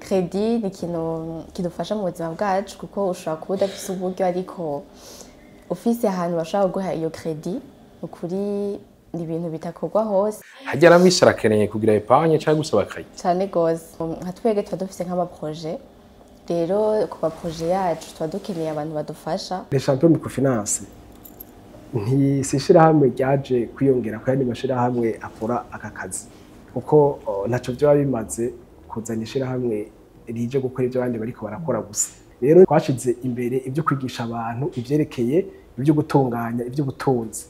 Crédit ni ikintu kidufasha mu buzima bwacu kuko ushobora kuba udafise uburyo ariko ufise ahantu bashobora kuguha iyo crédit, ukuri ni ibintu bitakorwa hose. Harya na Miss arakeneye kugira épargne cyangwa gusaba crédit? Cyane gose. Nka twebwe tuba dufise nk'amaprojet, rero ku maprojet yacu tuba dukeneye abantu badufasha. Les Champions Microfinance ntisi ishirahamwe ryaje kwiyongera ku yandi mashirahamwe akora aka kazi, kuko ntaco vyoba bimaze kuzana ishirahamwe rije gukora ivyo abandi bariko barakora gusa. Rero twashize imbere ivyo kwigisha abantu ivyerekeye ivyo gutunganya ivy'ubutunzi.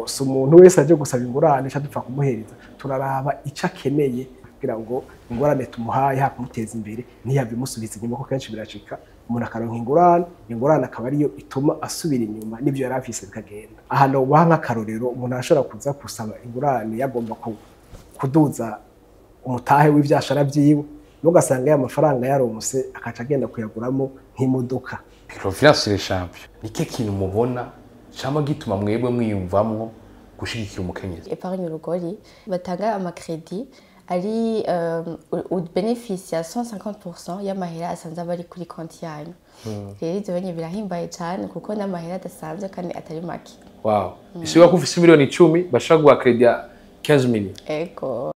Si umuntu wese aje gusaba ingurane ca dupfa kumuhereza, turaraba ico akeneye kugira ngo ingurane tumuhaye hakumuteza imbere ntiyave imusubiza inyuma, kuko kenshi birashika umuntu akaronka ingurane, ingurane akaba ariyo ituma asubira inyuma n'ivyo yari afise bikagenda. Aha nobaha nk'akarorero, umuntu arashobora kuza gusaba ingurane yagomba kuduza umutahe w'ivyashara vyiwe, ugasanga ya mafaranga yaronse akaca agenda kuyaguramo nk'imodoka. Microfinance Les Champions ni ke kintu mubona cama gituma mwebwe mwiyumvamwo gushigikira umukenyezi? Épargne Urugori batanga amacrédit ari bénéfice ya 150% y'amahera asanzwe aba ari kuri konti yanyu. Rero ivyo bintu birahimbaye cyane kuko n'amahera adasanzwe kandi atari make. Wow. Isuka ko ufise miliyoni 10 bashaka guha crédit ya 15 millions. Ego.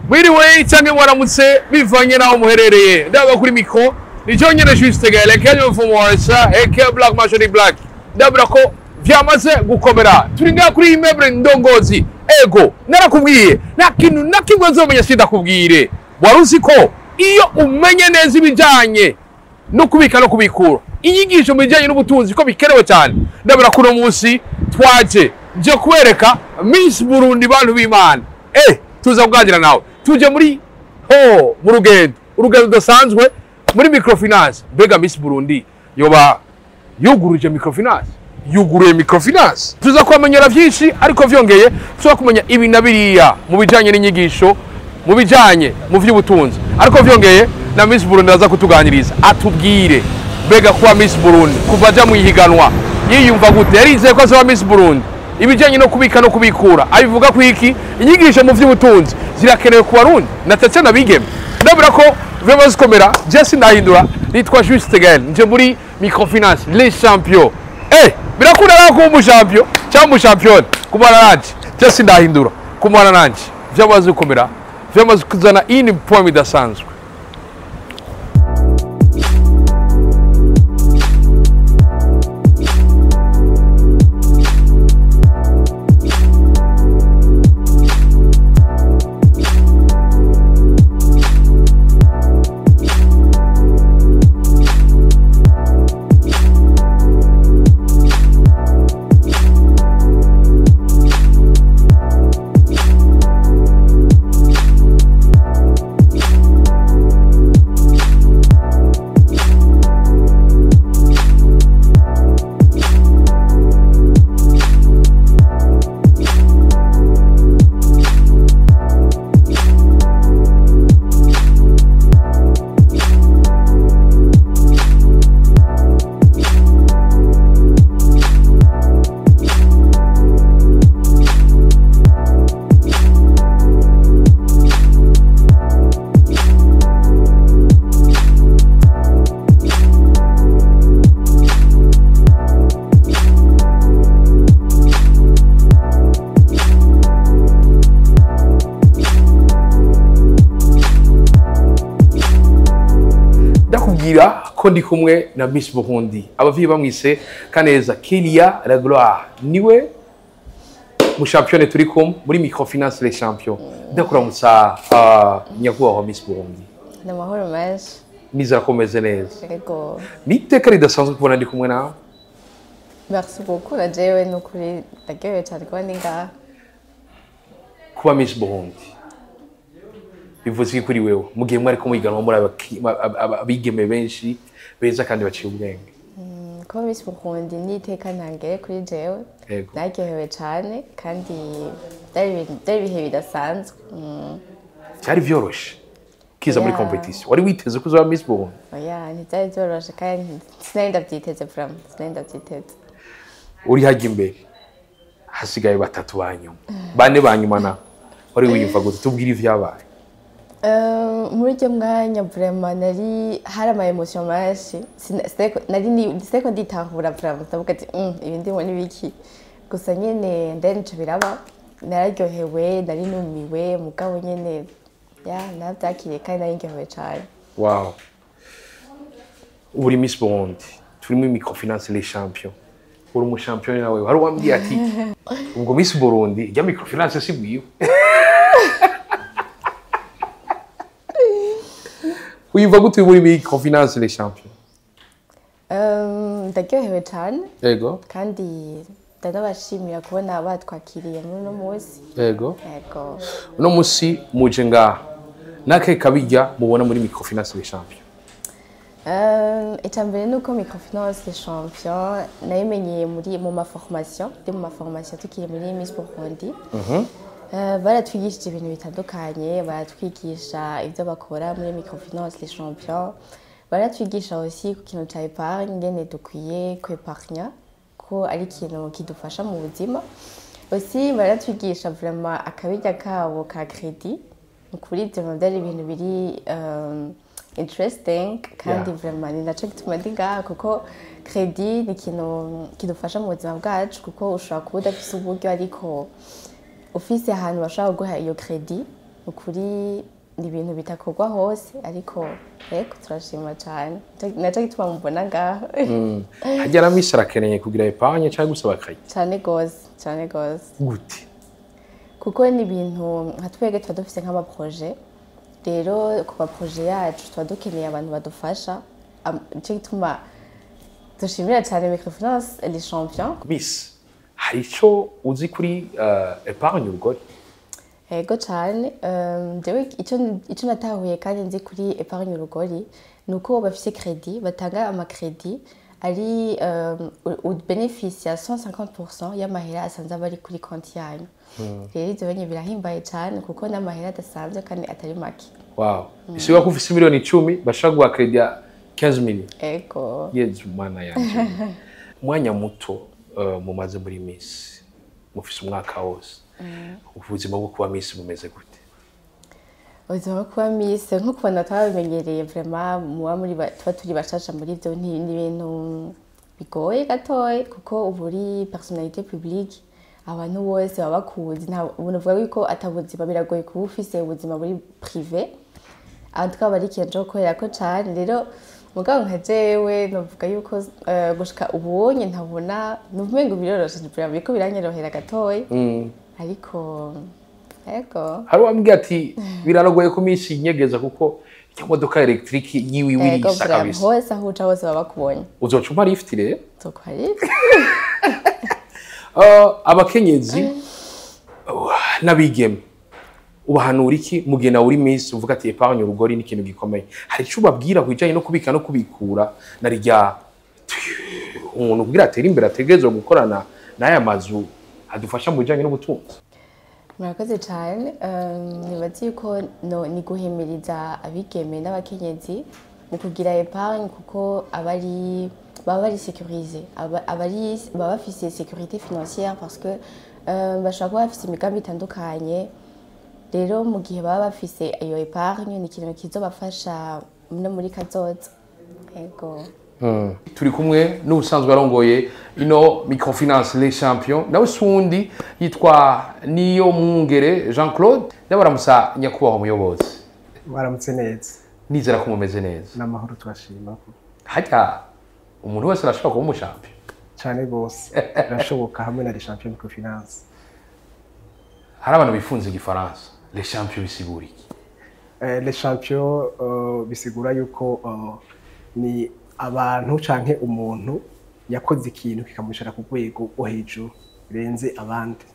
Mwiriwe canke mwaramutse bivanye naho muherereye. Ndaba kuri micro ni cyo nyene Juste Gaël Kenyo Mfumwarsa aka Black Machine Black. Ndabura ko vyamaze gukomera. Turi ngaha kuri immeuble Ndongozi. Ego, narakubwiye nta kintu na kimwe nzomenya sindakubwire. Wari uzi ko iyo umenye neza ibijanye no kubika no kubikura, inyigisho mu bijanye n'ubutunzi ko bikenewe cyane. Ndabura kuno munsi twaje nje kubereka Miss Burundi bantu b'Imana. Tuza kuganira nawe. Tuje muri mu rugendo, urugendo rudasanzwe muri microfinance. Mbega Miss Burundi yoba yuguruje microfinance? Yuguruye microfinance. Tuza kubamenyera vyinshi, ariko vyongeye tuza kumenya ibi na biriya mu bijanye n'inyigisho, mu bijanye mu vy'ubutunzi. Ariko vyongeye na Miss Burundi aza kutuganiriza atubwire mbega kuba Miss Burundi kuva aja mu ihiganwa yiyumva gute, yarizeye ko azoba Miss Burundi, ibijanye no kubika no kubikura abivuga ku iki, inyigisho mu vy'ubutunzi zirakenewe ku Barundi na tetse nabigeme. Ndabura ko vraiment zikomera. Jesse Ndahindura, nitwa Juste Gaël, nje muri microfinance Les Champions. Birakunda rero kuba umuchampion cyangwa umuchampion kumana nanje. Jesse Ndahindura kumana nanje vyamaze gukomera, vyamaze kuzana ini poem idasanzwe. Ko ndi kumwe na Miss Burundi, abavyeyi bamwise Kaneza Kelia La Gloire, niwe mu champion turi kumwe muri microfinance Les Champions. Ndakuramutsa nyakubahwa Miss Burundi. Ni amahoro menshi. Nizera ko umeze neza. Ego. Ni iteka ridasanzwe kubona ndi kumwe nawe. Merci beaucoup na jewe nukuri ndagewe cyane kuba ndi ngaha. Kuba Miss Burundi bivuze iki kuri wewe mu gihe mwari kumuhiganwa muri abigeme benshi beza kandi baciye ubwenge? Kuba Miss Burundi ni iteka ntangere kuri jewe. Naryohewe cyane kandi byari ibihe bidasanzwe. Byari vyoroshe kiza muri competition? Wari witeze ko uzaba Miss Burundi? Oya, ntibyari vyoroshe kandi sinari ndavyiteze vraiment, sinari ndavyiteze. Uri hajya imbere hasigaye batatu banyuma, bane banyuma na Wari wiyumva gute? Tubwire ivyabaye. Muri iryo mwanya vraiment nari hari ama émotion menshi. Nari sinariko nditahura vraiment, ndavuga ati: Ibi ndimo ni biki?" Gusa nyene then ico biraba, nararyohewe, nari numiwe, mugabo nyene ya naravyakiriye kandi nari ndyohewe cane. Wow, uri Miss Burundi, turi muri Microfinance Les Champions, uri umushampion nawe. Hari uwambwiye ati ubwo Miss Burundi ijya microfinance si bwiwe. Wiyumva gute uri muri Microfinance Les Champions? Ndaryohewe cane kandi ndanabashimira kubona batwakiriye muri uno munsi. Yego. Uno musi muje ngaha nake kabirya mubona muri Microfinance Les Champions? Icya mbere ni uko Microfinance Les Champions nayimenyeye muri mu maformation, ndi mu maformation tukiri muri Miss Burundi. Baratwigishije ibintu bitandukanye, baratwigisha ibyo bakora muri Microfinance Les Champions, baratwigisha aussi ku kintu ca épargne, ingene dukwiye kwepargna, ko ari ikintu kidufasha mu buzima. Aussi baratwigisha vraiment akabirya kabo ka crédit. Ukuri ivyo bintu byari ibintu biri interesting kandi vraiment ni naco gituma ndi ngaha, kuko crédit ni ikintu kidufasha mu buzima bwacu, kuko ushobora kuba udafise uburyo ariko ufise ahantu bashobora kuguha iyo crédit. Ukuri ni ibintu bitakorwa hose, ariko yego, turashima cane. Naco gituma mubona ngaha. Harya na Miss arakeneye kugira épargne cyangwa gusaba crédit? Cane gose, cane gose. Gute? Kuko ni ibintu nka twebwe tuba dufise nk'amaprojet. Rero ku maprojet yacu tuba dukeneye abantu badufasha. Nico gituma dushimira cyane Microfinance Les Champions. Miss, hari ico uzi kuri épargne urugori? Ego cane. Jewe ico natahuye kandi nzi kuri épargne urugori ni uko bafise crédit, batanga amacrédit ari bénéfice ya 150% y'amahera asanzwe aba ari kuri konti yanyu. Rero ivyo bintu birahimbaye cane, kuko n'amahera adasanzwe kandi atari make. Wow, isigura ko ufise miliyoni 10 bashobora guha crédit ya 15 millions? Ego. Yezu mana yanje! Umwanya muto mumaze muri Miss, mufise umwaka wose, ubuzima bwo kuba Miss bumeze gute? Ubuzima bwo kuba Miss, nko kubona twabimenyereye vraiment, muba muri tuba turi bashasha muri ivyo, ni ibintu bigoye gatoya, kuko uba uri personnalité publique, abantu bose baba bakuzi. Nta umuntu uvuga yuko atabuzima, biragoye kuba ufise ubuzima buri privé. En tout cas bari ikintu co gukorerako cane. Rero mugabo nka jewe novuga yuko gushika ubonye ntabona nuvuga ngo biroroshe vraiment, biriko biranyorohera gatoya, ariko ego. Hari uwambwiye ati biragoye ko Miss inyegeza, kuko icyo modoka électrique yiwiwe irisa vraiment kabisa. Hose aho uca hose baba bakubonye. Uzoca umpa lift rero. Nzoguha lift. Abakenyezi n'abigeme ubahanura iki mu gihe nawe uri Miss, uvuga ati épargne urugori ni ikintu gikomeye? Hari icyo ubabwira ku bijyanye no kubika no kubikura, na rya umuntu kugira atere imbere ategerezwa gukorana n'aya mazu adufasha mu bijyanye n'ubutunzi? Murakoze cyane. Nibaza yuko ni guhimiriza abigeme n'abakenyezi mu kugira épargne, kuko abari baba bari sécurisé, abari baba bafise sécurité financière, parce que bashobora kuba bafise imigambi itandukanye. Rero mu gihe baba bafise iyo épargne, ni ikintu kizobafasha no muri kazoza. Yego. Turi kumwe n'ubusanzwe arongoye ino Microfinance Les Champions, nawe si uwundi, yitwa Niyo Mwungere Jean Claude. Ndabaramusa nyakubahwa muyobozi. Waramutse neza. Nizera ko mumeze neza. N'amahoro, turashima. Harya umuntu wese arashobora kuba umuchampion? Cyane rwose, birashoboka hamwe na Les Champions Microfinance. Hari abantu bifunze igifaransa. Les Champions bisigura iki? Les Champions bisigura yuko ni abantu canke umuntu yakoze ikintu kikamushira ku rwego rwo hejuru birenze abandi.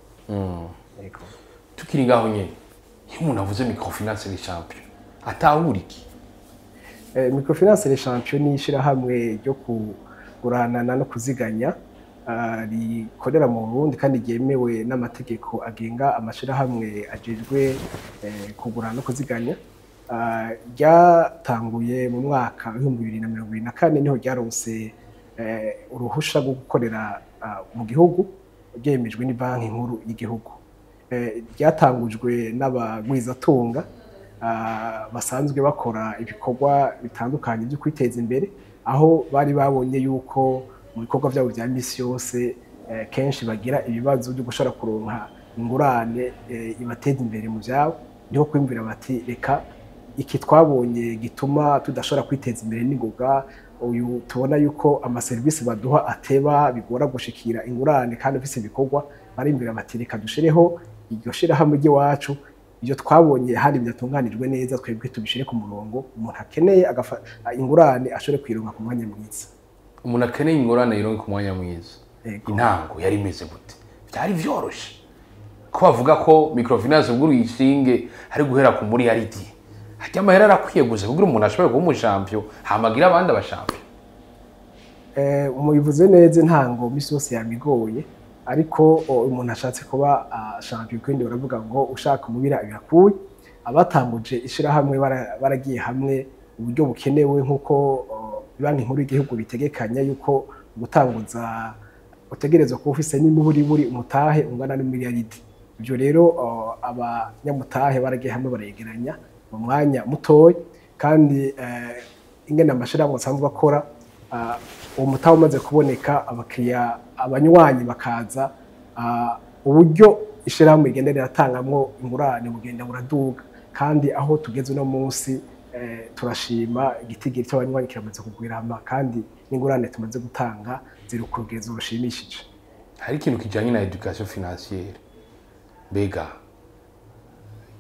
Yego. Tukiri ngaho nyene, iyo umuntu avuze Microfinance Les Champions atahura iki? Microfinance Les Champions ni ishirahamwe ryo kuguranana no kuziganya, rikorera mu Burundi kandi ryemewe n'amategeko agenga amashirahamwe ajejwe kugurana no kuziganya. Ryatanguye mu mwaka 2024, niho ryaronse uruhusha rwo gukorera mu gihugu, ryemejwe ni Banki Nkuru y'igihugu. Ryatangujwe n'abagwizatunga basanzwe bakora ibikorwa bitandukanye byo kwiteza imbere, aho bari babonye yuko mu bikorwa byabo bya misi yose kenshi bagira ibibazo byo gushobora kuronka ingurane ibateza imbere mu byabo. Niho kwiyumvira bati reka iki twabonye gituma tudashobora kwiteza imbere n'ingoga, uyu tubona yuko amaserivisi baduha ateba, bigora gushikira ingurane kandi ufise ibikorwa. Barimbira bati reka dushireho iryo shirahamwe ry'iwacu, ibyo twabonye hari bidatunganijwe neza twebwe tubishire ku murongo, umuntu akeneye ingurane ashobore kwironka ku mwanya mwiza. Umuntu akeneye ingurane yironke ku mwanya mwiza. Yego. Intango yari imeze gute? Byari vyoroshe ko bavuga ko microfinance ubwo uyishinge hari guhera ku muri yaridi, harya amahera arakwiye gusa kugira umuntu ashobore kuba umushampiyo hamagira abandi abashampiyo? Mubivuze neza, intango misi yose yamigoye, ariko umuntu ashatse kuba champion kandi baravuga ngo ushaka umubira birakuye. Abatanguje ishirahamwe baragiye hamwe uburyo bukenewe nk'uko Banki Nkuru y'Igihugu bitegekanya yuko gutanguza utegerezwa kuba ufise n'imiburiburi umutahe ungana n'imiliyaridi. Ibyo rero abanyamutahe baragiye hamwe baregeranya mu mwanya mutoya, kandi ingene amashirahamwe asanzwe akora, uwo mutahe umaze kuboneka, abakiriya abanywanyi bakaza, uburyo ishirahamwe rigenda riratangamwo ingurane bugenda buraduga. Kandi aho tugeze uno munsi turashima, igitigiri cy'abanywanyi kiramaze kugwirama kandi n'ingurane tumaze gutanga ziri ku rugezo rushimishije. Hari ikintu kijanye na éducation financière, mbega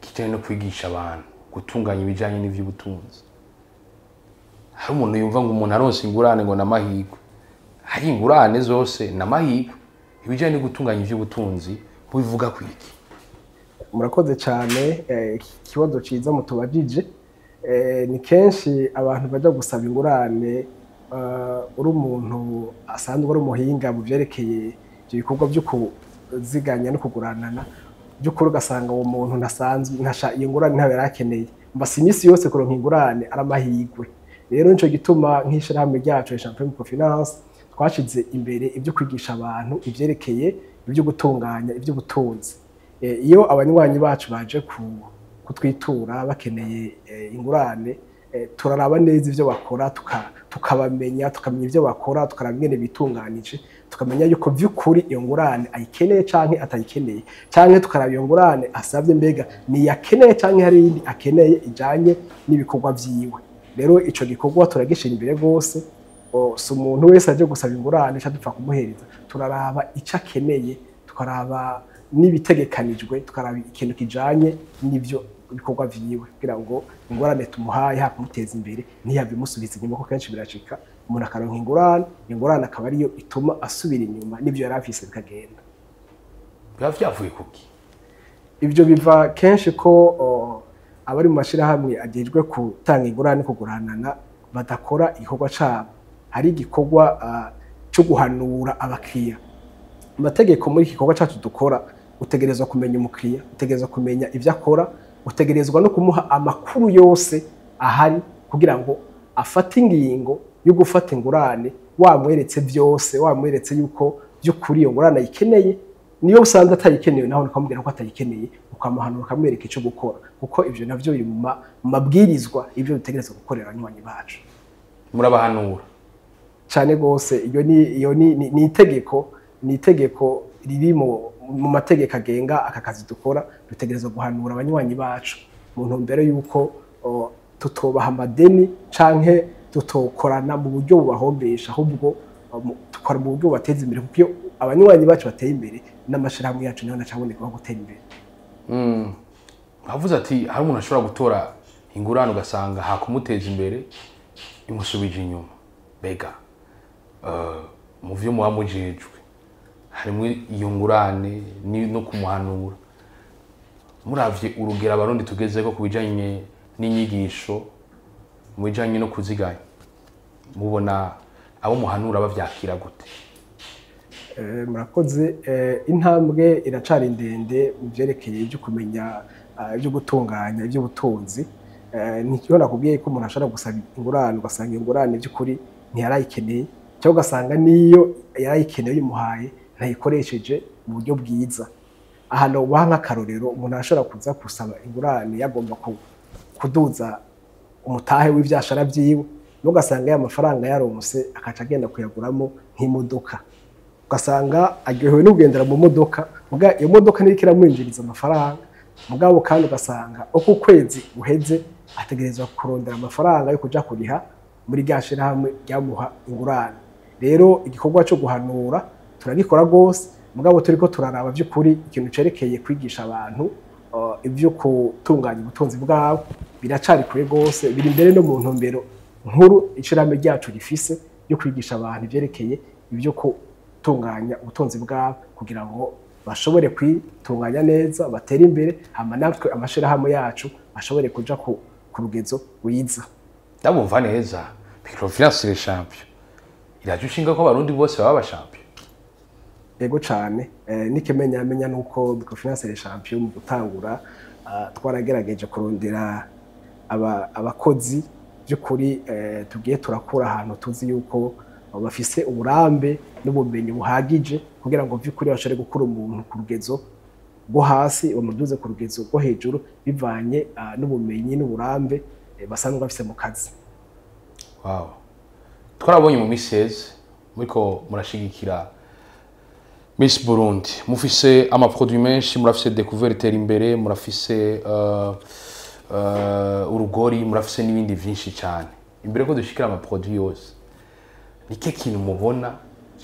kijanye no kwigisha abantu gutunganya ibijanye n'ivy'ubutunzi. Hari umuntu yumva ngo umuntu aronse ingurane ngo n'amahirwe, hari ingurane zose n'amahirwe. Ibijanye no gutunganya ivy'ubutunzi mubivuga kwiki? Murakoze cyane, iki kibazo ciza mutubajije. Ni kenshi abantu baja gusaba ingurane, uri umuntu asanzwe ari umuhinga mu vyerekeye ivyo bikorwa vyo kuziganya no kuguranana, by'ukuri ugasanga uwo muntu ntasanzwe ntasha iyo ngurane, ntayo yari akeneye. Mbese iminsi yose kuronka ingurane ari amahirwe. Rero nico gituma nk'ishirahamwe ryacu Champion Microfinance twashize imbere ibyo kwigisha abantu ivyerekeye ibyo gutunganya iby'ubutunzi. Iyo abanywanyi bacu baje kutwitura bakeneye ingurane, turaraba neza ivyo bakora, tukabamenya, tukamenya ivyo bakora, tukaraba ingene bitunganije, tukamenya yuko vy'ukuri iyo ngurane ayikeneye canke atayikeneye, canke tukaraba iyo ngurane asavye mbega niyakeneye canke hari iyindi akeneye ijanye n'ibikorwa vyiwe. Rero ico gikorwa turagishira imbere rwose. Si umuntu wese aje gusaba ingurane ca dupfa kumuhereza, turaraba ico akeneye, tukaraba n'ibitegekanijwe, tukaraba ikintu kijanye n'ivyo bikorwa vyiwe, kugira ngo ingurane tumuhaye ha kumuteza imbere ntiyave imusubiza inyuma, kuko kenshi birashika umuntu akaronka ingurane, ingurane akaba ariyo ituma asubira inyuma n'ivyo yari afise bikagenda. Biba vyavuye kuki? Ivyo biva kenshi ko abari mu mashirahamwe ajejwe gutanga ingurane kuguranana badakora igikorwa cabo. Hari igikorwa cyo guhanura abakiriya. Amategeko muri iki gikorwa cacu dukora, utegerezwa kumenya umukiriya, utegerezwa kumenya ivyo akora, utegerezwa no kumuha amakuru yose ahari kugira ngo afate ingingo yo gufata ingurane wamweretse vyose, wamweretse yuko by'ukuri iyo ngurane ayikeneye. Niyo usanze atayikeneye naho ukamubwira ko atayikeneye, ukamuhanura, ukamwereka ico gukora, kuko ivyo navyo biri mu mabwirizwa ivyo dutegerezwa gukorera abanywanyi bacu. Murabahanura? Cyane rwose. Iyo ni itegeko riri mu mategeko agenga aka kazi dukora. Dutegerezwa guhanura abanywanyi bacu mu ntumbero y'uko tutobaha amadeni canke tutokorana mu buryo bubahombesha, ahubwo dukora mu buryo bubateza imbere, kuko iyo abanywanyi bacu bateye imbere n'amashirahamwe yacu nayo nacaboneka gutera imbere. Bavuze ati hari umuntu ashobora gutora ingurane ugasanga hakumuteza imbere imusubije inyuma. Mbega mu vyo muba mujejwe harimwo iyo ngurane no kumuhanura, muravye urugero Abarundi tugezeko ku bijanye n'inyigisho mu bijanye no kuziganya, mubona abo muhanura bavyakira gute? Murakoze. Intambwe iracari ndende mu vyerekeye ibyo kumenya ibyo gutunganya iby'ubutunzi. Niyo nakubwiye ko umuntu ashobora gusaba ingurane ugasanga ingurane by'ukuri ntiyarayikeneye, cyangwa ugasanga niyo yarayikeneye uyimuhaye ntayikoresheje mu buryo bwiza. Ahantu ubaha nk'akarorero, umuntu arashobora kuza gusaba ingurane yagomba kuduza umutahe w'ivyashara vyiwe, ugasanga ya mafaranga yaronse akaca agenda kuyaguramo nk'imodoka, ugasanga aryohewe no kugendera mu modoka, muga iyo modoka ntiriko iramwinjiriza amafaranga. Mugabo kandi ugasanga uko ukwezi guheze ategerezwa kurondera amafaranga yo kuja kuriha muri rya shirahamwe ryamuha ingurane. Rero igikorwa cyo guhanura turagikora rwose, mugabo turiko turaraba by'ukuri ikintu cerekeye kwigisha abantu ibyo gutunganya ubutunzi bwabo biracari kure rwose. Biri imbere no mu ntumbero nkuru ishirahamwe ryacu rifise yo kwigisha abantu ivyerekeye ibyo gutunganya ubutunzi bwabo, kugira ngo bashobore kwitunganya neza, batere imbere, hama natwe amashirahamwe yacu ashobore kuja ku rugezo rwiza. Ndabumva neza, microfinance les champions iraje ushinga ko abarundi bose baba abachampion. Yego cane, n'ikimenyamenya nuko microfinance les champions mu gutangura twaragerageje kurondera abakozi by'ukuri tugiye turakura ahantu tuzi yuko bafise uburambe n'ubumenyi buhagije, kugira ngo by'ukuri bashobore gukura umuntu ku rugezo rwo hasi bamuduze ku rugezo rwo hejuru, bivanye n'ubumenyi n'uburambe basanzwe bafise mu kazi. Wow. Twarabonye mu misi iheze muriko murashigikira Miss Burundi, mufise amaproduit menshi, murafise découverte itera imbere, murafise urugori, murafise n'ibindi vyinshi cyane. Imbere ko dushikira amaproduit yose, nike kintu mubona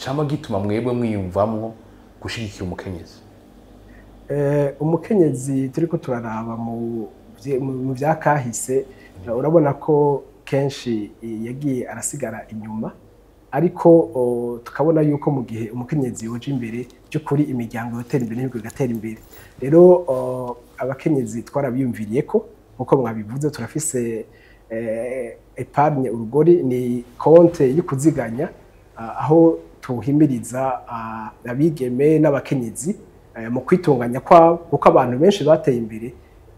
cama gituma mwebwe mwiyumvamwo gushigikira umukenyezi? Umukenyezi turiko turaraba mu vya kahise, urabona ko kenshi yagiye arasigara inyuma, ariko tukabona yuko mu gihe umukenyezi yoje imbere by'ukuri imiryango yotera imbere n'ibihugu bigatera imbere. Rero abakenyezi twarabiyumviriye ko, nkuko mwabivuze, turafise épargne urugori, ni konte yo kuziganya, aho tuhimiriza abigeme n'abakenyezi mu kwitunganya kwabo, kuko abantu benshi bateye imbere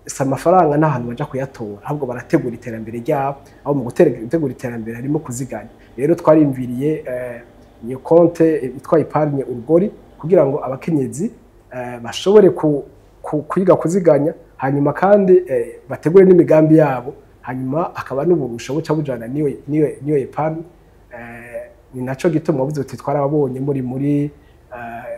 si amafaranga n'ahantu baja kuyatora, ahubwo barategura iterambere ryabo, aho mu gutegura iterambere harimo kuziganya. Rero twarimviriye iyo konte itwa épargne urugori kugira ngo abakenyezi bashobore kwiga kuziganya, hanyuma kandi bategure n'imigambi yabo, hanyuma akaba n'uburusho buca bujana niyo épargne. Ni naco gituma wavuze uti twarababonye muri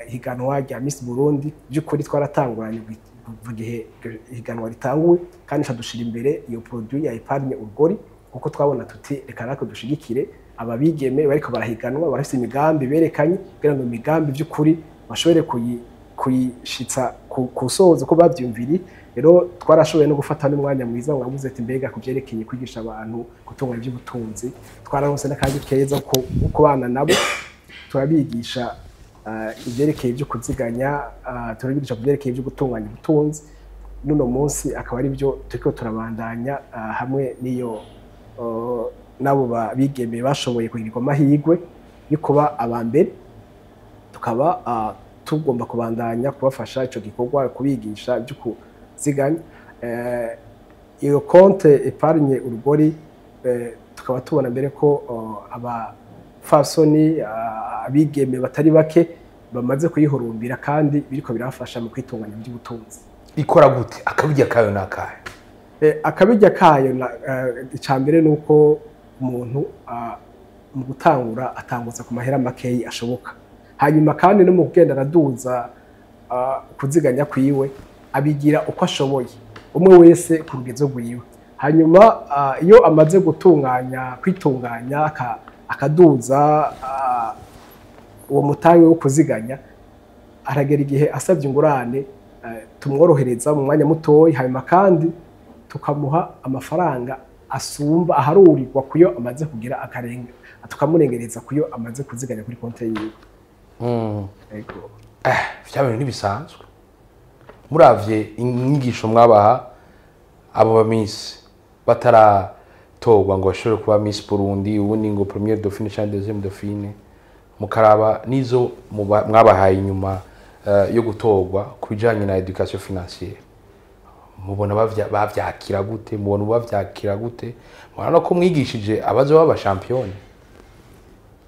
higanwa rya Miss Burundi. By'ukuri twaratanguranye kuva igihe higanwa ritanguwe, kandi dushira imbere iyo produit ya épargne urugori, kuko twabona tuti reka natwe dushigikire ababigeme bariko barahiganwa, barafise imigambi berekanye, kugira ngo imigambi by'ukuri bashobore kuyishitsa ku sozo ko bavyumviriye. Rero twarashoboye no gufata n'umwanya mwiza. Mwavuze ati mbega kuvyerekeye kwigisha abantu gutunganya ivy'ubutunzi, twararonse n'akandi keza ko kubana nabo, turabigisha ivyerekeye ibyo kuziganya, turabigisha kuvyerekeye ibyo gutunganya ubutunzi. N'uno munsi akaba ari byo turiko turabandanya hamwe n'iyo nabo bigeme bashoboye kugirirwa amahirwe yo kuba aba mbere, tukaba tugomba kubandanya kubafasha ico gikorwa, kubigisha ibyo kuziganya. Iyo konte épargne urugori, tukaba tubona mbere ko abafasoni, abigeme batari bake bamaze kuyihurumbira, kandi biriko birafasha mu kwitunganya mu by'ubutunzi. Ikora gute? Akabirya kayo nakahe? Akabirya kayo icya mbere ni uko umuntu mu gutangura atanguza ku mahera makeyi ashoboka, hanyuma kandi no mu kugenda araduza kuziganya kwiwe, abigira uko ashoboye, umwe wese ku rugezo rwiwe. Hanyuma iyo amaze gutunganya, kwitunganya, akaduza uwo mutahe wo kuziganya, aragera igihe asabye ingurane tumworohereza mu mwanya mutoyi, hanyuma kandi tukamuha amafaranga asumba aharurirwa kuyo amaze kugira akarenga, tukamurengereza kuyo amaze kuziganya kuri konti yiwe. Yego. Vya bintu ntibisanzwe. Muravye inyigisho mwabaha abo ba Miss bataratorwa ngo bashobore kuba Miss Burundi, ubundi ngo première dauphine cyangwa deuxième dauphine, mukaraba n'izo mwabahaye inyuma yo gutorwa ku bijanye na éducation financière, mubona bavyakira gute? Mubona bavyakira gute? Mubona ko mwigishije abazoba aba champion?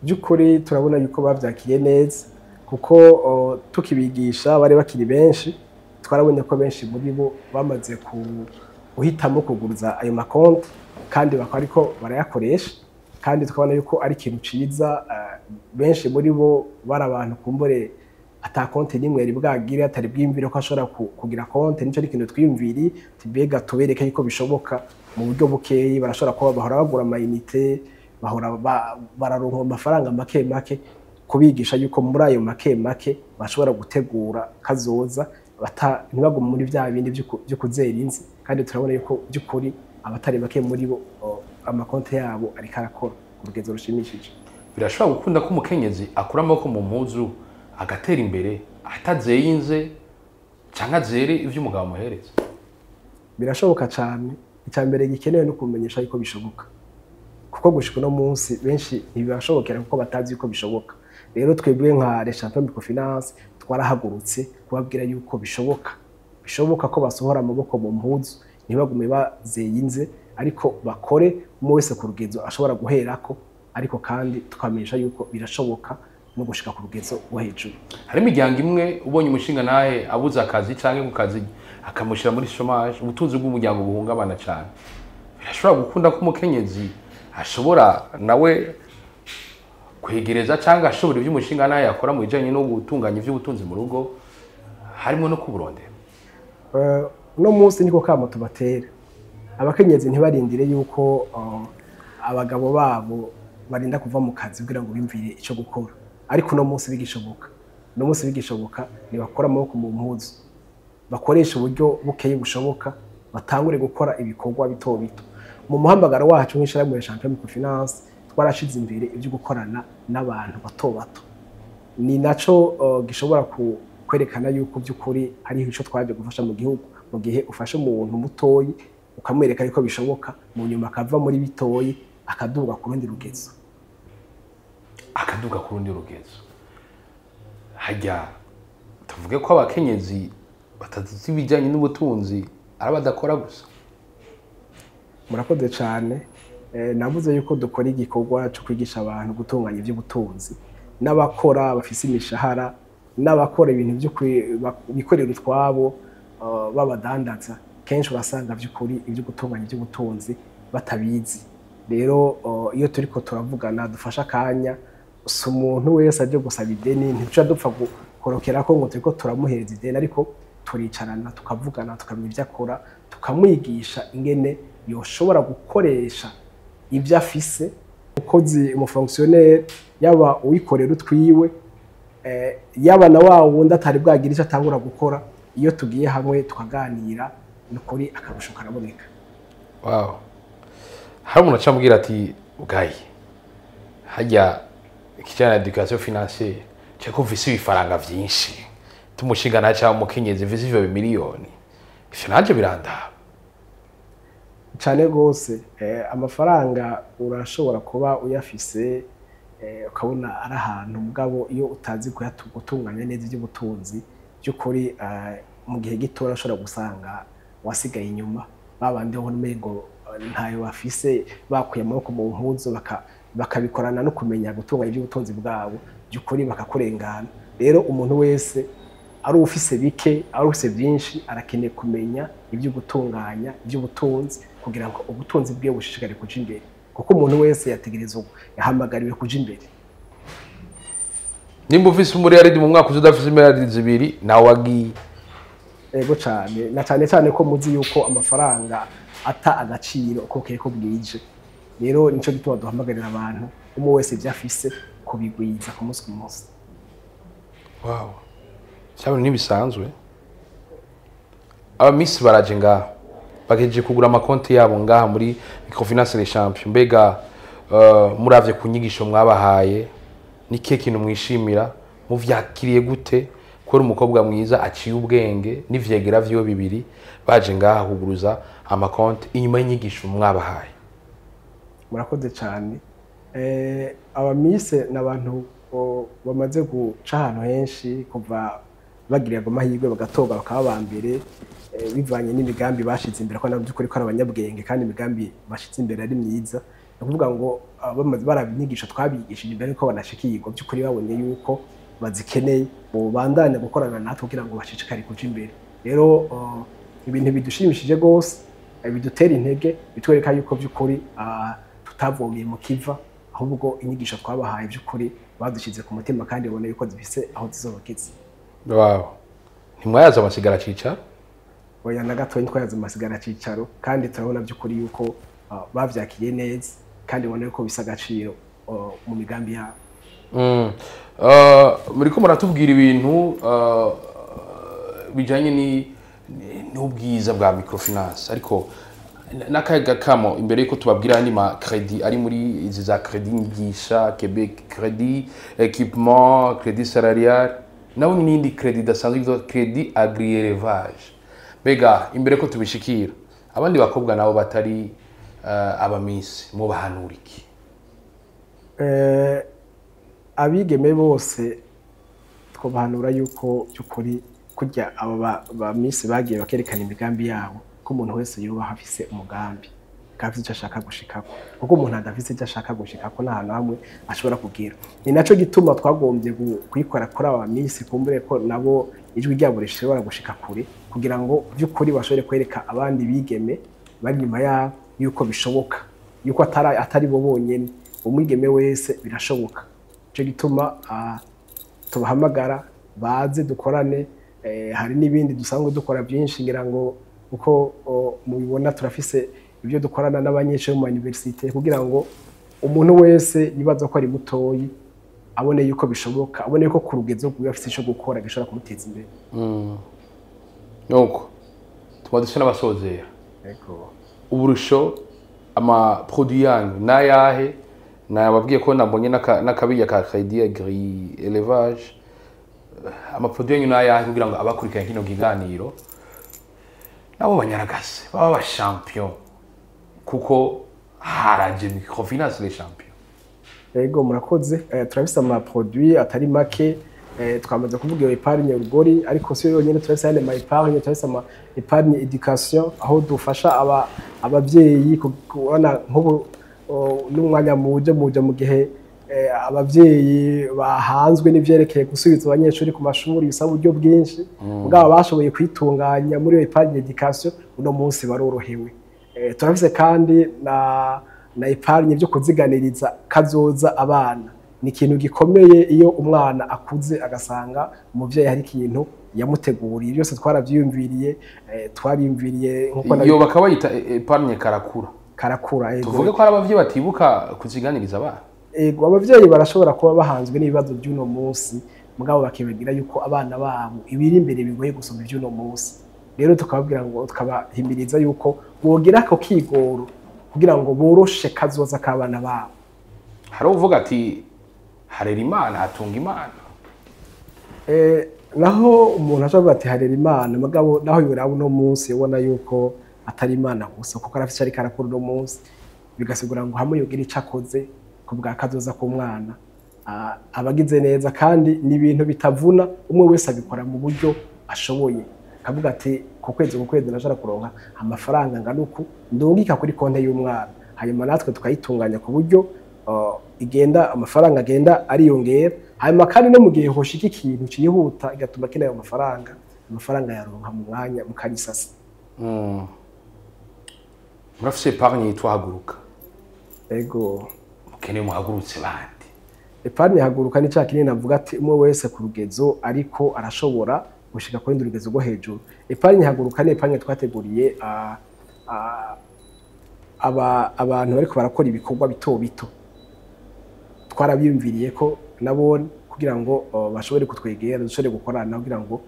By'ukuri turabona yuko bavyakiriye neza, kuko tukibigisha bari bakiri benshi. Twarabonye ko benshi muri bo bamaze guhitamo kuguruza ayo makonti, kandi bakaba ariko barayakoresha, kandi tukabona yuko ari ikintu ciza. Benshi muri bo bari abantu kumbure ata konti n'imwe yari bwagire, atari bwiyumvire ko ashobora kugira konti. Nico ari ikintu twiyumviriye, mbega tubereke yuko bishoboka mu buryo bukeyi. Barashobora kuba bahora bagura amayinite, bahora bararonka amafaranga make make, kubigisha yuko muri ayo make make bashobora gutegura kazoza, ntibagume muri vya bindi vyo kuzera inzi. Kandi turabona yuko by'ukuri abatari bake muri bo amakonti yabo ariko arakora ku rugezo rushimishije. Birashobora gukunda ko umukenyezi akura amaboko mu mpuzu agatera imbere atazeye inze canke azere ivyo umugabo amuhereza? Birashoboka cyane. Icya mbere gikenewe no kumenyesha yuko bishoboka, kuko gushika uno munsi benshi ntibibashobokera kuko batazi yuko bishoboka. Rero twebwe nka Les Champions Microfinance twarahagurutse kubabwira yuko bishoboka, bishoboka ko basohora amaboko mu mpuzu, ntibagume bazeye inze, ariko bakore umwe wese ku rugezo ashobora guherako, ariko kandi tukamenyesha yuko birashoboka no gushika ku rugezo rwo hejuru. Hari imiryango imwe ubonye umushinga nawe abuze akazi canke ku kazi akamushyira muri chômage, ubutunzi bw'umuryango buhungabana cyane. Birashobora gukunda ko umukenyezi ashobora nawe kwegereza cyangwa ashobora ibyo umushinga nawe yakora mu bijanye no gutunganya iby'ubutunzi mu rugo, harimo no kuburondera? Uno munsi niko kamo tubatera abakenyezi, ntibarindire yuko abagabo babo barinda kuva mu kazi kugira ngo bimvire ico gukora. Ariko uno munsi bigishoboka, uno munsi bigishoboka, nibakora amaboko mu mpuzu, bakoresha uburyo bukeye bushoboka, batangure gukora ibikorwa bito bito. Mu muhambagaro wacu nk'ishirahamwe ya Champion Microfinance twarashize imbere ibyo gukorana n'abantu bato bato. Ni naco gishobora kwerekana yuko by'ukuri hariho ico twaje gufasha mu gihugu. Mu gihe ufashe umuntu mutoyi ukamwereka yuko bishoboka, mu nyuma akava muri bitoyi akaduga ku rundi rugezo. Akaduga ku rundi rugezo. Hajya tuvuge ko abakenyezi batazi ibijyanye n'ubutunzi ari abadakora gusa? Murakoze cyane. Navuze yuko dukora igikorwa cyo kwigisha abantu gutunganya iby'ubutunzi, n'abakora bafise imishahara, n'abakora ibintu byo bikorera utwabo, babadandaza, kenshi urasanga by'ukuri ibyo gutunganya iby'ubutunzi batabizi. Rero iyo turiko turavugana dufasha akanya, si umuntu wese aje gusaba ideni ntiduca dupfa gukorokera ko ngo turiko turamuhereza ideni, ariko turicarana tukavugana, tukamenya ibyo akora, tukamwigisha ingene yoshobora gukoresha ibyo afise. Umukozi, umufonctionnaire, yaba uwikorera utwiwe, yaba na wa wundi atari bwagira icyo atangura gukora, iyo tugiye hamwe tukaganira, ni ukuri akarusho karaboneka. Wow, hari umuntu acamubwira ati bwayi hajya ikijyana na éducation financière cyangwa mvise ibifaranga vyinshi, tumushinga nta cyangwa umukenyezi mvise ivyo miliyoni, ivyo nanje birandaba. Cyane rwose. Amafaranga urashobora kuba uyafise, ukabona ari ahantu, mugabo iyo utazi gutunganya neza iby'ubutunzi by'ukuri, mu gihe gito urashobora gusanga wasigaye inyuma, babandi ho umengo ntayo bafise bakuye amaboko mu mpuzu, bakabikorana no kumenya gutunganya iby'ubutunzi bwabo by'ukuri, bakakurengana. Rero umuntu wese, ari ufise bike, ari ufise byinshi, arakeneye kumenya ibyo gutunganya iby'ubutunzi kugira ngo ubutunzi bwe bushishikare kuja imbere, kuko umuntu wese yategerezwa, yahamagariwe kuja imbere. Nimba ufise umuriyaridi mu mwaka uza udafise imiliyaridi 2 nawe wagiye. Ego cane, na cane cane ko muzi yuko amafaranga ata agaciro uko bukeye ko bwije. Rero nico gituma duhamagarira abantu, umwe wese ivyo afise, kubigwiza ku munsi ku munsi. Wow, cyabona ntibisanzwe. Abamisi baraje ngaha, bagejeje kugura amakonti yabo ngaha muri Microfinance Les Champions. Mbega muravye ku nyigisho mwabahaye, ni kihe kintu mwishimira? Muvyakiriye gute kubera umukobwa mwiza aciye ubwenge n'ivyegera vyiwe bibiri baje ngaha kuguruza amakonti inyuma y'inyigisho mwabahaye? Murakoze cyane. Abamise ni abantu bamaze guca ahantu henshi kuva bagiriye amahirwe bagatorwa bakaba aba mbere, bivanye n'imigambi bashize imbere, ko nabo by'ukuri ko ari abanyabwenge kandi imigambi bashize imbere ari myiza. Ni ukuvuga ngo bamaze baraba inyigisho twabigishije imbere yuko banashikirwa, by'ukuri babonye yuko bazikeneye, bobandanya gukorana natwe kugira ngo bashishikare kuja imbere. Rero ibintu bidushimishije gose, bidutera intege, bitwereka yuko by'ukuri tutavomye mu kiva, ahubwo inyigisho twabahaye by'ukuri badushyize ku mutima kandi babona yuko zifise aho zizobageza. Wow. Ntimwayaza amasigara cicaro? Oya, na gatoya ntitwayaza amasigara cicaro, kandi turabona by'ukuri yuko bavyakiriye neza kandi babona yuko bisa agaciro mu migambi yabo. Muriko muratubwira ibintu bijanye n'ubwiza bwa microfinance, ariko n'akaga kamo imbere yuko tubabwira andi ma crédit ari muri izi za crédit nyigisha, Quebec crédit équipement, crédit salarial, nawe n'indi crédit idasanzwe yitwa crédit agri-élevage. Mbega imbere ko tubishikira, abandi bakobwa nabo batari abamisi mubahanura iki? Abigeme bose twobahanura yuko by'ukuri kurya aba ba miss bagiye bakerekana imigambi yabo, ko umuntu wese yoba afise umugambi akaba afise icyo ashaka gushikako, kuko umuntu adafise icyo ashaka gushikako nta hantu hamwe ashobora kugira. Ni naco gituma twagombye kuyikora kuri aba miss, kumbure ko nabo ijwi ryabo rishobora gushika kure, kugira ngo by'ukuri bashobore kwereka abandi bigeme bari inyuma yabo yuko bishoboka, yuko atari bo bonyene, umwigeme wese birashoboka. Ico gituma tubahamagara baze dukorane. Hari n'ibindi dusanzwe dukora byinshi, ngira ngo uko mubibona turafise ibyo dukorana n'abanyeshuri mu université, kugira ngo umuntu wese yibaza ko ari mutoyi abone yuko bishoboka, abone yuko ku rugezo rwiwe afise ico gukora gishobora kumuteza imbere. Nuko tuba dusa n'abasozera. Yego. Uburusho ama produit yanyu nayahe? Nababwiye ko nabonye n'akabirya ka crédit agri élevage. Ama produit yanyu nayahe, kugira ngo abakurikiranye kino kiganiro nabo banyaragase baba aba champion, kuko haraje microfinance les champions? Yego, murakoze. Turafise ama produit atari make. Twamaze kuvuga iyo épargne urugori, ariko si yo yonyene, turafise ayandi ma épargne. Turafise ama épargne éducation, aho dufasha abavyeyi kubona nk'ubu n'umwanya muje mu gihe abavyeyi bahanzwe n'ivyerekeye gusubiza abanyeshuri ku mashuri, bisaba uburyo bwinshi. Mugabo bashoboye kwitunganya muri iyo épargne éducation, uno munsi barorohewe. Turafise kandi na épargne byo kuziganiriza kazoza abana. Ni ikintu gikomeye iyo umwana akuze agasanga umuvyeyi hari ikintu yamuteguriye. Byose twaravyiyumviriye, twariyumviriye nkuko Iyo bakaba bayita épargne karakura. Karakura, ego. Tuvuge ko hari abavyeyi batibuka kuziganiriza abana? Ego, abavyeyi barashobora kuba bahanzwe n'ibibazo by'uno munsi, mugabo bakibagira yuko abana babo ibiri imbere bigoye gusumba iby'uno munsi. Rero tukababwira ngo, tukabahimiriza yuko bogira ako kigoro kugira ngo boroshe kazoza k'abana babo. Hari uvuga ati harera Imana, hatunga Imana. Naho umuntu ashobora kuvuga ati harera Imana, mugabo naho yoraba uno munsi ubona yuko atari Imana gusa, kuko arafise ico ariko arakora uno munsi, bigasigura ngo hamwe yogira ico akoze ku bwa kazoza k'umwana, abagize neza. Kandi ni ibintu bitavuna, umwe wese abikora mu buryo ashoboye, akavuga ati ku kwezi ku kwezi ndashobora kuronka amafaranga angana uku ndungika kuri konte y'umwana, hanyuma natwe tukayitunganya ku buryo igenda, amafaranga agenda ariyongera. Hanyuma kandi no mu gihe hoshika ikintu cihuta igatuma kina ayo mafaranga, amafaranga yaronka mu mwanya mu kanyisasi. Murafise épargne yitwa Haguruka? Ego. Mukeneye muhagurutse bandi. Épargne Haguruka ni ca kinini navuga ati umwe wese ku rugezo ariko arashobora gushika kuri rundi rugezo rwo hejuru. Épargne Haguruka ni épargne twateguriye abantu bariko barakora ibikorwa bito bito. Twarabiyumviriye ko nabone kugira ngo bashobore kutwegera, dushobore gukorana, kugira ngo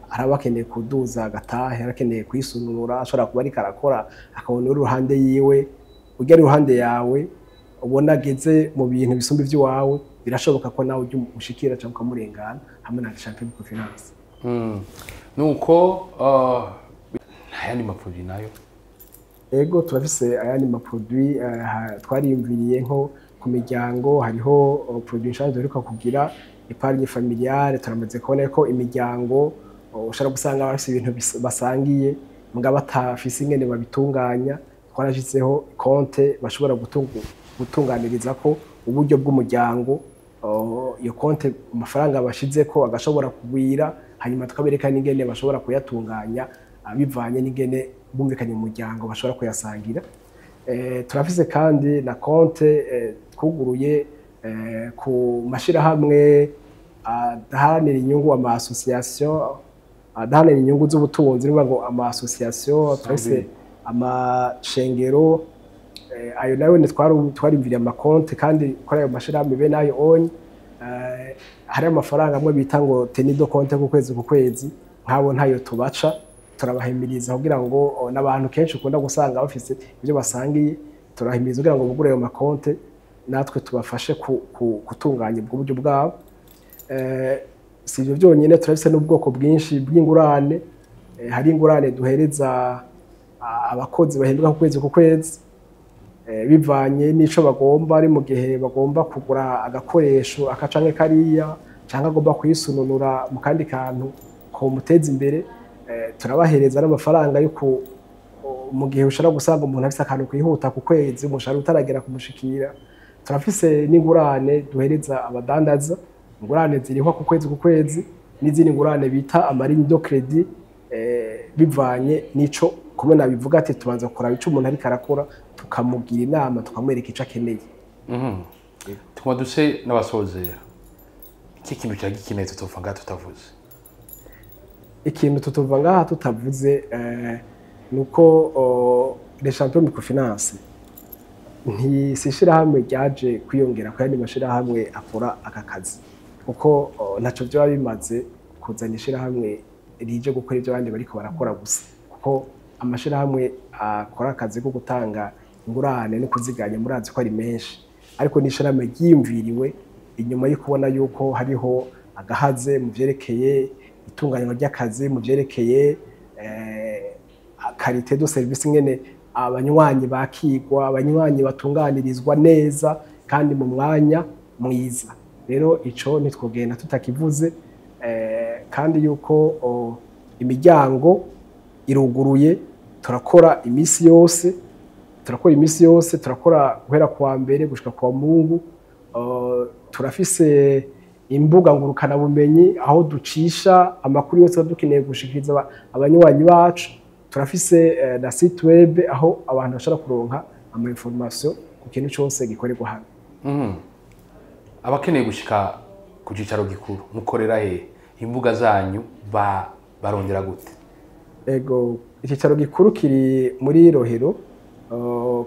hari abakeneye kuduza agatahe, abakeneye kwisununura, ashobora kuba ariko arakora akabona uri iruhande yiwe, ujya ari iruhande yawe ubona ageze mu bintu bisumba iby'iwawe, birashoboka ko nawe ujya ushikira cyangwa ukamurengana hamwe na Champion Microfinance. Nuko nta yandi ma produit nayo? Ego, turafise ayandi ma produit. Twariyumviriye nko ku miryango, hariho produit nshasha duheruka kugira, épargne familiale. Turamaze kubona ko imiryango ushobora gusanga bafise ibintu basangiye mugabo batafise ingene babitunganya. Twarashizeho konte bashobora gutunganirizako uburyo bw'umuryango. Iyo konte amafaranga bashizeko agashobora kugwira. Hanyuma tukabereka n'ingene bashobora kuyatunganya bivanye n'ingene bumvikanye mu muryango bashobora kuyasangira. Turafise kandi na konte twuguruye ku mashirahamwe adaharanira inyungu, ama association adaharanira inyungu z'ubutunzi, ni ngo ama association, turafise amashengero. Ayo nayo ni twarimviriye amakonte, kandi kuri ayo mashirahamwe bene ayo onye hari amafaranga amwe bita ngo tenue de compte ku kwezi ku kwezi, nk'abo ntayo tubaca. Turabahimiriza kugira ngo n'abantu kenshi ukunda gusanga bafise ibyo basangiye, turabahimiriza kugira ngo bugure ayo makonte, natwe tubafashe gutunganya ubwo buryo bwabo. Si ibyo byonyine, turafise n'ubwoko bwinshi bw'ingurane. Hari ingurane duhereza abakozi bahembwa ku kwezi ku kwezi, bivanye n'ico bagomba, ari mu gihe bagomba kugura agakoresho aka canke kariya, canke agomba kwisununura mu kandi kantu komuteza imbere. Turabahereza n'amafaranga yo ku mu gihe ushobora gusanga umuntu afise akantu kwihuta ku kwezi, umushahara utaragera kumushikira. Turafise n'ingurane duhereza abadandaza, ingurane zirihwa ku kwezi ku kwezi, n'izindi ngurane bita ama lignes de crédit, bivanye n'ico kumwe nabivuga ati tubanza kuraba ico umuntu ariko arakora, tukamugira inama, tukamwereka ico akeneye. Tuguma duse n'abasozera, iki kintu cyari gikeneye tutova ngaha tutavuze? Ikintu tutuva ngaha tutavuze nuko Les Champions Microfinance si ishirahamwe ryaje kwiyongera ku yandi mashirahamwe akora aka kazi, kuko ntaco vyoba bimaze kuzana ishirahamwe rije gukora ibyo abandi bariko barakora gusa, kuko amashirahamwe akora akazi ko gutanga ingurane no kuziganya murazi ko ari menshi. Ariko ni ishirahamwe ryiyumviriwe inyuma yo kubona yuko hariho agahaze mu vyerekeye itunganywa ry'akazi, mu vyerekeye qualité de service, ingene abanywanyi bakigwa, abanywanyi batunganirizwa neza kandi mu mwanya mwiza. Rero ico ntitwogenda tutakivuze, kandi yuko imiryango iruguruye, turakora iminsi yose, turakora iminsi yose, turakora guhera kuwa mbere gushika kuwa Mungu. Turafise imbuga ngurukanabumenyi aho ducisha amakuru yose dukeneye gushikiriza abanywanyi bacu. Turafise na site web aho abantu bashobora kuronka ama information ku kintu cyose gikorerwa hano. Abakeneye gushika ku cicaro gikuru, mukorera he? Imbuga zanyu barondera gute? Ego, icyicaro gikuru kiri muri Rohero,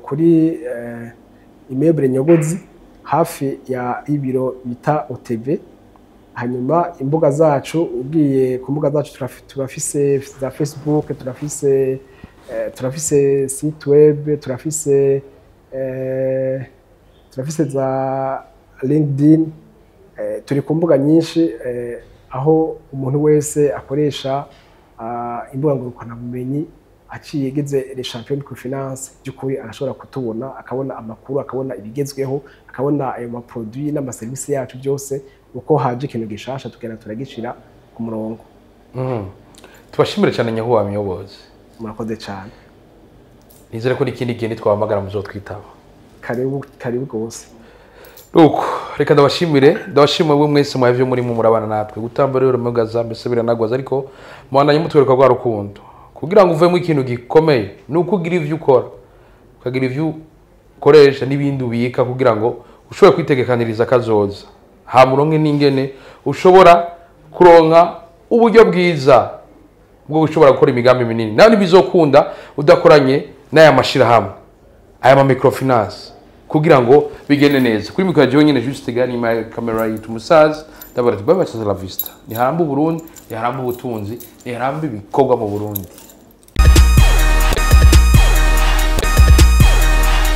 kuri immeuble Nyogozi, hafi ya ibiro bita OTV. Hanyuma imbuga zacu, ugiye ku mbuga zacu, turafise za Facebook, turafise site web, turafise za LinkedIn, turi ku mbuga nyinshi, aho umuntu wese akoresha imbuga ngurukanabumenyi aciye igeze Les Champions Microfinance, by'ukuri arashobora kutubona, akabona amakuru, akabona ibigezweho, akabona ayo ma produits n'amaserivisi yacu byose. Uko haje ikintu gishasha, tugenda turagishira ku murongo. Tubashimire cyane, nyakubahwa muyobozi. Murakoze cyane. Nizere ko n'ikindi gihe nitwahamagara muzotwitaba. Karibu, karibu rwose. Nuko reka ndabashimire, ndabashimire mwe mwese mwavyo murimo murabana natwe gutamba. Rero mugaza mbese biranagwaza, ariko mubandanye mutwereka rwa rukundo. Kugira ngo uvemo ikintu gikomeye ni uko ugira ivyo ukora, ukagira ivyo ukoresha n'ibindi ubika, kugira ngo ushobore kwitegekaniriza akazoza, hama uronke n'ingene ushobora kuronka uburyo bwiza bwo gushobora gukora imigambi minini. Nawe ntibizokunda udakoranye n'aya mashirahamwe, aya ma microfinance, kugira ngo bigende neza. Kuri mikoro jewe nyene Juste Gani, my camera yita umusaza, ndabara ati bye bye, la vista. Niharamba Uburundi, niharamba ubutunzi, niharamba ibikorwa mu Burundi.